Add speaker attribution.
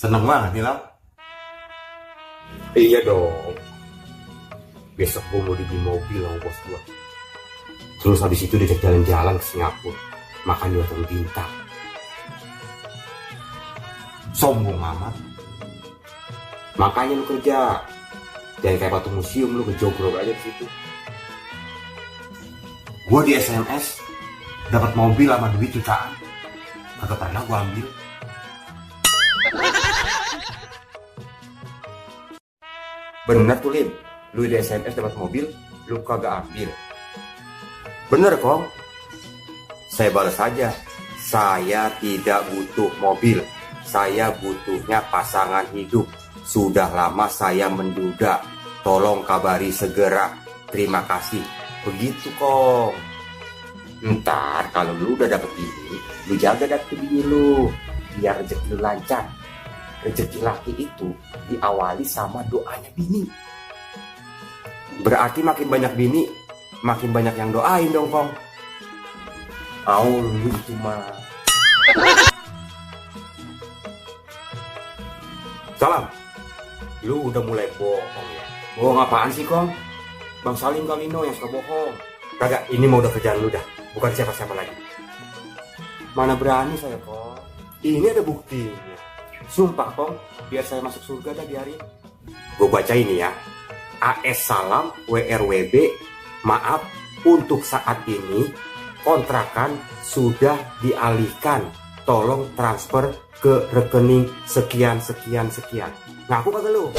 Speaker 1: Seneng banget nih Lam.
Speaker 2: Iya dong. Besok gue mau dibeli mobil sama bos gue. Terus habis itu diajak jalan-jalan ke Singapura. Makan di hotel bintang.
Speaker 1: Sombong amat.
Speaker 2: Makanya lu kerja. Jangan kayak batu museum lu ngejogrok aja di situ.
Speaker 1: Gue di SMS dapat mobil sama duit jutaan. Kagak pernah gue ambil.
Speaker 2: Bener tuh Lim. Lu di SMS dapat mobil, lu kagak ambil. Bener kong. Saya balas saja. Saya tidak butuh mobil. Saya butuhnya pasangan hidup. Sudah lama saya menduda. Tolong kabari segera. Terima kasih. Begitu kong. Ntar kalau lu udah dapet bini, lu jaga dapet bini lu. Biar rezeki lu lancar. Rezeki laki itu diawali sama doanya bini. Berarti makin banyak bini, makin banyak yang doain dong kong. Lu itu mah. Salam. Lu udah mulai bohong ya. Bohong apaan sih kong? Bang Salim Galino yang suka bohong. Kagak, ini mau udah kerjaan lu dah. Bukan siapa-siapa lagi. Mana berani saya kong. Ini ada buktinya. Sumpah kong, biar saya masuk surga dah di hari. Gue baca ini ya. AS Salam WRWB, maaf untuk saat ini kontrakan sudah dialihkan. Tolong transfer ke rekening sekian. Ngaku kagak lu?